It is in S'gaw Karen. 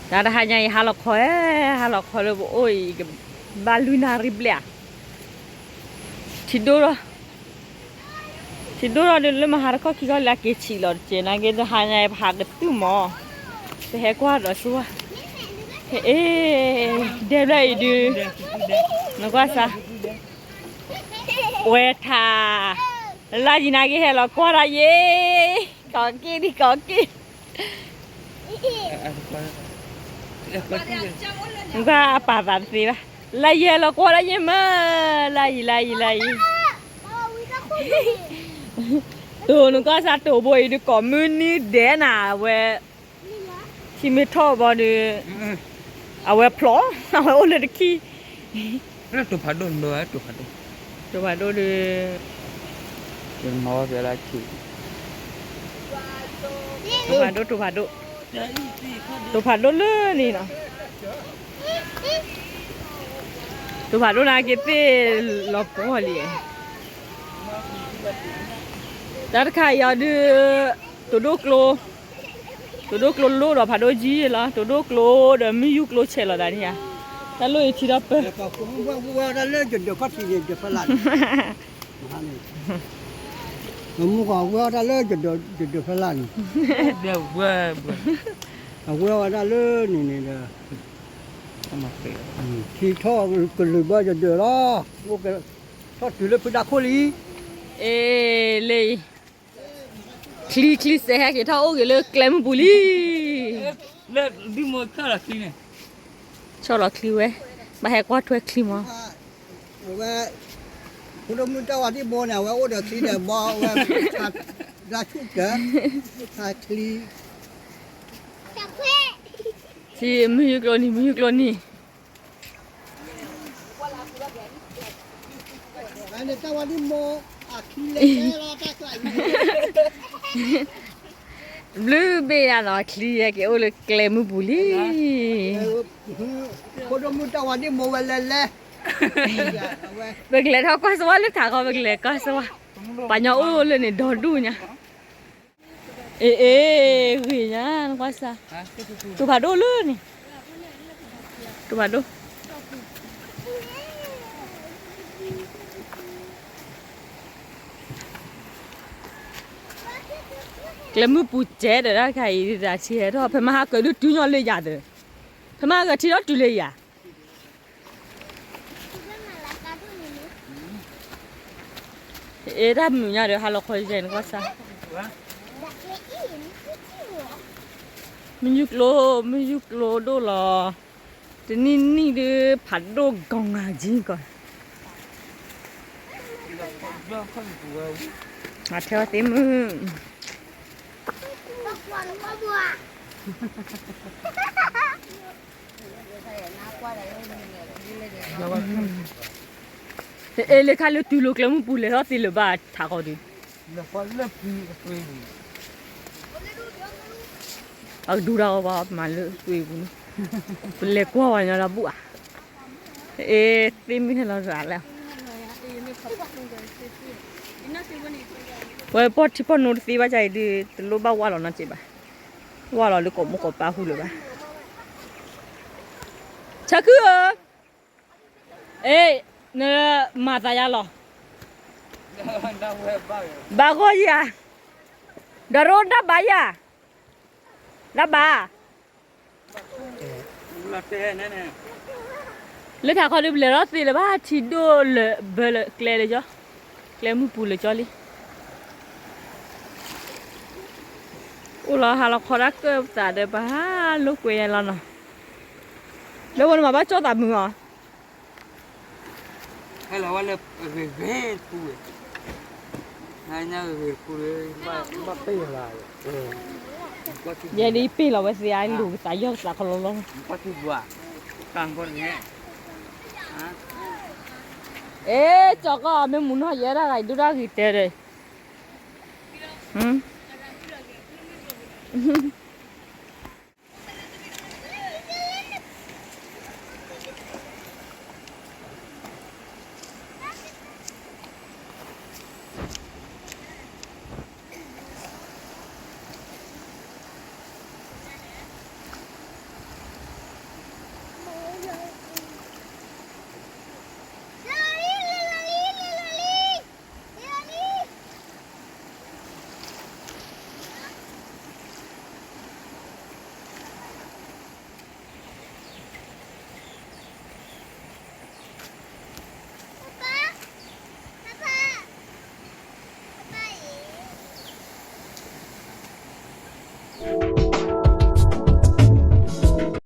တၢ်တဟါညါအံၤ ဟါလီၤခီ, ဟါလီၤခီလၢပအိၣ်အံၤ ကဘၣ်လွံၢ်နၣ်ရံၣ်ဘျဲၣ်ဧါ, ထံဒိၣ်ထီၣ်, ထံဒိၣ်ထီၣ်ဒုးလၢမဟါတခီၣ်ခံခီလၢအက့ၤဆံးလီၤတက့ၢ် နာ်က့တဟါညါအံၤ ပဟးကတုၢ်မး, ပဟဲကွၢ်ဒီးဆိဝဲ, အ့, ဒဲဘျဲၣ်အံၤဒုး, နကွၢ်စၢ် ဝဲထး, လၢယံၤနာ်က့ဟဲလီၤကွၢ်တၢ်ယဲ, ကီးက့ၢ်ဒံးကီးက့ၢ်, နကွၢ်အပာ်သးတသ့ဘၣ်, လၢယဲလီၤကွၢ်တၢ်ယဲမး, လၢယံၤ လၢယံၤ လၢယံၤ, တိၢ်နကွၢ်စၢ်တိၢ်ဘိအံၤဒုး ကိးမုၢ်နံၤဒဲးနၤဝဲ ထံမ့ၢ်ထီၣ်ဘီဒီး, အဝဲဖျိ, အဝဲအိၣ်လၢတခံ, တိၢ်ဖးဒိၣ်, တိၢ်ဖးဒိၣ်ဒီး, တိၢ်ဖးဒိၣ်, တိၢ်ဖးဒိၣ်, တိၢ်ဖးဒိၣ်လၢန့ၣ်နီၤ, တိၢ်ဖးဒိၣ်နာ်က့သ့ၣ်လီၤပှီၢ်လံ, တၢ်တခါအံၤအီၤဒုး, တိၢ်ဒိၣ်ကျိ တိၢ်ဒိၣ်ကျိလိၣ်ဒီးဖးဒိၣ်ကံလီၤ, တိၢ်ဒိၣ်ကျိဒီးမုၢ်ယူၢ်ကျိဆဲးလီၤသးန့ၣ်ဧါ, တၢ်လိၣ်အံၤထံထီၣ်ပၢ, ဝဲတၢ်လၢယဒၢးခီၣ်ထံးန့ၣ် ဒၢးဖဲလၢ်န့ၣ်, မူကီၢ်ဝဲတၢ်လၢယဒၢးဖဲလၢ်န့ၣ်, အဝဲဝဲဒၣ်လၢန့ၣ်န့ၣ်ဒီး, ထံထီၣ်ကလုာ်ဘၢယဒၢးလီၤ, အိၣ်ကထီၣ်တုၤလၢဖုဒါခိၣ်လံ, အ့, လၢ ချံချံစဲးဟဲက့ၤထီၣ်အိၣ်က့ၤလၢကျဲမုၢ်ပူၤလံ, လၢဒုမီၢ်ခၣ်လီၤချံန့ၣ်, ဆီၣ်လီၤချံဝဲ, ဘၣ်ဟဲကွၢ်ထွဲချံမး, အဝဲ, ဖိဒိၣ်မုၣ်တၢ်ဝၤဒံၣ်ဘိန့ၣ် အဝဲအိၣ်ဒီးချံဒီးဘီဝဲ, ဒၣ်ဆူၣ်တၢ်, ချံ, မုၢ်ယူၢ်ကျိနံၤ မုၢ်ယူၢ်ကျိနံၤ ဘျုးဘ့ၣ်ယၤနီၤ ချံယဲက့ၤအိၣ်လၢကျဲမုၢ်ပူၤလံ, ဖိဒိၣ်မုၣ်တၢ်ဝၤဒံၣ်မိၢ်ဝဲလဲၤလဲၤ, ပကလဲၤထီၣ်ကွၢ်စဝါလၢထးခီ ပကလဲၤကွၢ်စဝါ, ပှၤညီအိၣ်လၢန့ၣ်ဒီဒူၣ်ညါ, အ့ၣ်အ့ၣ် ဂ့ၤညါ နကွၢ်စၢ်, တိၢ်ဖးဒိၣ်လၢန့ၣ်, တိၢ်ဖးဒိၣ် ကျဲမုၢ်ပူၤစဲးဒီးတၢ်တခါအံၤ တၢ်ဆံးဟဲထီၣ် ဖဲမဟါကတုၤညီလၢယၤဒီး, ဖဲမဟါကထံထီၣ်တုၤလၢယၤ, အ့ တၢ်မုာ်ညါဒီး ဟါလီၤခီယဲၢ်နကွၢ်စၢ်, မုၢ်ယူၢ်ကျိ, မုၢ်ယူၢ်ကျိဒိၣ်လီၤ, တနံၣ်နံၣ်ဒုး ဖးဒိၣ်ကီၤငါကံကီး, အထဲဝဲသ့ၣ်မုၢ် အ့ လၢခါလၢတုၤလီၤကျဲမုၢ်ပူၤ လဲၤထီၣ်သ့လၢၤဘၣ်ထးခီဒုး, အကဒူတၢ်အီၤဘၣ်မၤလၢသွံၣ်ပူၤန့ၣ်, ပလဲၤကွၢ်ဝဲညီဒီပုၢ်ဧါ, အ့ သ့ၣ်မုၢ်ဟဲလီၤရၤလဲၣ်, ဝဲပီၢ်ထံပီၢ်နိတသ့ဘၣ်ကါအံၤဒုး တလိၣ်ဘၣ်ဝၢ်လီၤနီတစဲးဘၣ်, ဝၢ်လီၤလၢကိးမိၢ်ကိးပၢ်ဟူလၢၤဘၣ်, ဆၢခုဧၢ အ့ နမၤသးယါလီၤ, ဘၣ်ဂီၢ်ယၤ, ဒီးရိဒၣ်ဘၣ်ယၤ, ဒၣ်ဘၣ်, လၢထးခီဒုး ပလဲၤထီၣ်သ့လၢၤဘၣ် ထံဒိၣ်လၢဘၢလၢကျဲလၢကၠီ, ကျဲမုၢ်ပူၤလၢကၠီလံ, အိၣ်လီၤဟါလီၤခီဒၣ်ကၢၢ်ပသးဒီး ပဟးလိာ်ကွဲယါလီၤနီၤ, လၢဝဲနမၤဘၣ်ကၠီၣ်သးမုာ်အီၤ ဟဲလီၤဝဲလၢဂ့ၤဂ့ၤတပူၤ, ညါဂ့ၤဂ့ၤတပူၤလၢ, ဘၣ်ပ့ၢ်လီၤ, ယဲဒ်ပ့ၢ်လီၤဝဲသ့ၣ်အလူၤကသး ယီၢ်ကသးခီလီလီ, အ့ ကၠီကီၢ် မ့ၢ်မူနီၢ်ယဲဒၣ်ဂၤ ဒိၣ်ဒၣ်ဂ့ၤတဲဒီး,